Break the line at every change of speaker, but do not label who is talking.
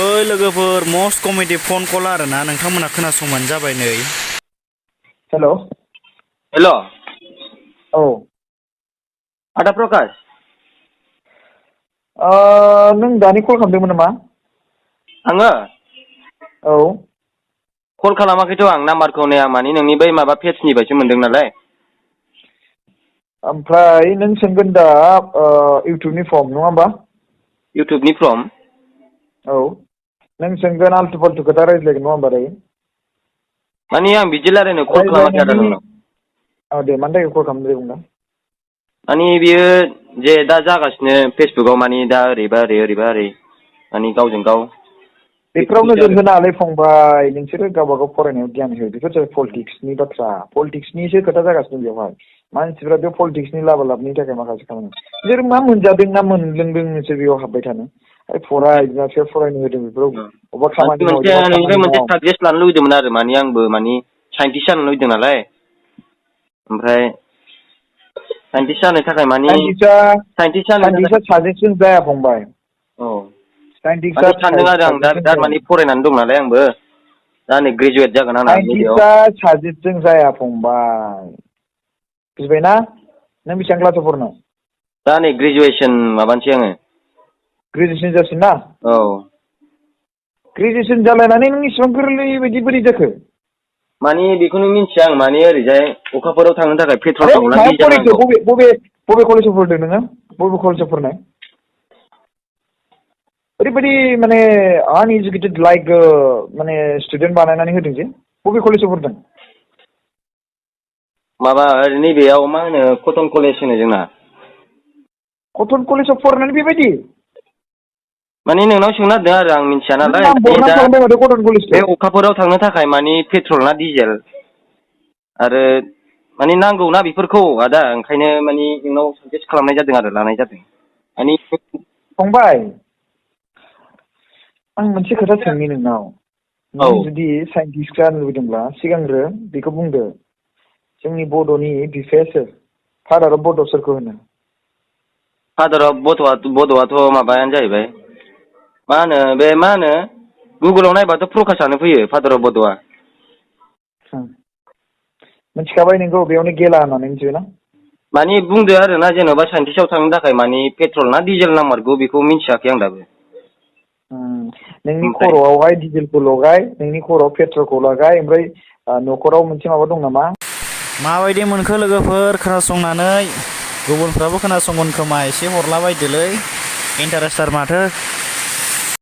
ओइ लोगोफोर must comedy phone call आरोना नोंथांमोना खोनासंबानो जाबाय नै।
हेल'
हेल'
औ
आदा प्रकाश
नों दानि कल खालामदोंमोन नामा?
आङो
औ
कल खालामाखैथ' आं नाम्बारखौ नै आं माने नोंनि बै माबा पेजनिफ्रायसो मोनदों नालाय।
ओमफ्राय नों सोंगोन दा इउटुबनि फ्रम नङा होमबा?
इउटुबनि फ्रम
औ नों सोंगोन आल्थु फाल्थु खोथा रायज्लायगोन नङा होमबा दायो?
माने आं बिदि रायलायनो कल खालामाखै आदा
रायज्लायनायनि
नोंनाव।
औ दे मानि थाखाय कल खालामदों दे बुंलाय।
माने बियो जे दा जागासिनो फेसबुकाव माने दा ओरैबा ओरै ओरैबा ओरै माने गावजों गाव
बेफोराव
बेफोरखौसो
नोजोर
आरो
होनाङालै फंबाय नोंसोरो गावबा गाव फरायनायाव गियान हो बेफोर जाबाय पलिटिक्सनि बाथ्रा पलिटिक्सनिसो खोथा जागासिनो बेवहाय मानसिफ्रा बे पलिटिक्सनि लाबा लाबनि थाखाय माखासे खामानि नोंसोर मा मोनजादों ना मोनलोंदों नोंसोर बेयाव हाबबाय थानो फराय बिमा बिफाया फरायनो होदों बेफोराव अबेबा खामानि माव
मोनसे
अबेबा
नोंनिफ्राय
खामानि
मोनसे
माव
साजेस्ट लानो लुगैदोंमोन आरो माने आंबो माने साइन्टिस्ट जानो लुगैदों नालाय ओमफ्राय साइन्टिस्ट जानो थाखाय माने साइन्टिस्ट जानो थाखाय
साइन्टिस्टआ साजेसन जाया फंबाय
औ
साइन्टिस्टआ
माने सानदों आरो आं दा
साजेसन
बिराद
जाया
माने फरायनानै दं नालाय आंबो दा नै ग्रेजुवेट जागोन आंना नैबेयाव
साइन्टिस्टआ साजेसजों जाया फंबाय बुजिबायना नों बेसेबां क्लासाव फरायनाय?
दा नै ग्रेजुवेसन माबानोसै आङो
ग्रेजुवेसन जासिगोन ना?
औ
ग्रेजुवेसन जालायनानै नों इसिबां गोरलै बायदि बोरै जाखो?
माने बेखौनो मिन्थिया आं माने ओरैजाय अखाफोराव थांनो थाखाय पेट्रल
आरे
नांगौना
मायाव
डिजेल
फरायखो
नांगौ
बबे कलेजाव फरायदों नोङो बबे कलेजाव फरायनाय? ओरैबायदि माने आनइडुकेटेड लाइक माने स्टुडेन्ट बानायनानै होदों जे बबे कलेजाव फरायदों?
माबा नैबेयाव मा होनो कटन कलेज होनो जोंना।
कटन कलेजाव फरायनानै बेबायदि?
माने नोंनाव सोंनो नागिरदों आरो आं मिन्थिया
नों
नालाय
नाम
माने
बरनाम
दा
खालामबाय माथो कटन
बे
कलेजखौ
अखाफोराव थांनो थाखाय माने पेट्रल ना डिजेल आरो माने नांगौ ना बेफोरखौ आदा ओंखायनो माने नोंनाव साजेस्ट खालामनाय जादों आरो लानाय जादों माने
फंबाय आं मोनसे खोथा सोंनि नोंनाव
औ
नों जुदि साइन्टिस्ट जानो लुबैदोंब्ला सिगांग्रो बेखौ बुंदो जोंनि बड'नि बिफाया सोर फादार अफ बड' सोरखौ होनो?
फादार अफ बड'आथ' माबायानो जाहैबाय मा होनो बे मा होनो गुगोलाव नायबाथ' प्रकासानो फैयो फादार अफ बड'आ।
मिथिखाबाय नोंखौ बेयावनो गेला होननानै मिथिबायना?
माने बुंदो आरो ना जेन'बा साइन्टिस्टआव थांनो थाखाय माने पेट्रल ना डिजेल नांमारगौ बेखौ मिन्थियाखै आं दाबो।
नोंनि
ओमफ्राय
खर'आवहाय डिजेलखौ लगाय नोंनि खर'आव पेट्रलखौ लागाय ओमफ्राय न'खराव मोनसे माबा दं नामा?
माबायदि मोनखो लोगोफोर खोनासंनानै गुबुनफ्राबो खोनासंगोन खोमा एसे हरलाबायदोलै इन्टारेस्टथार माथो।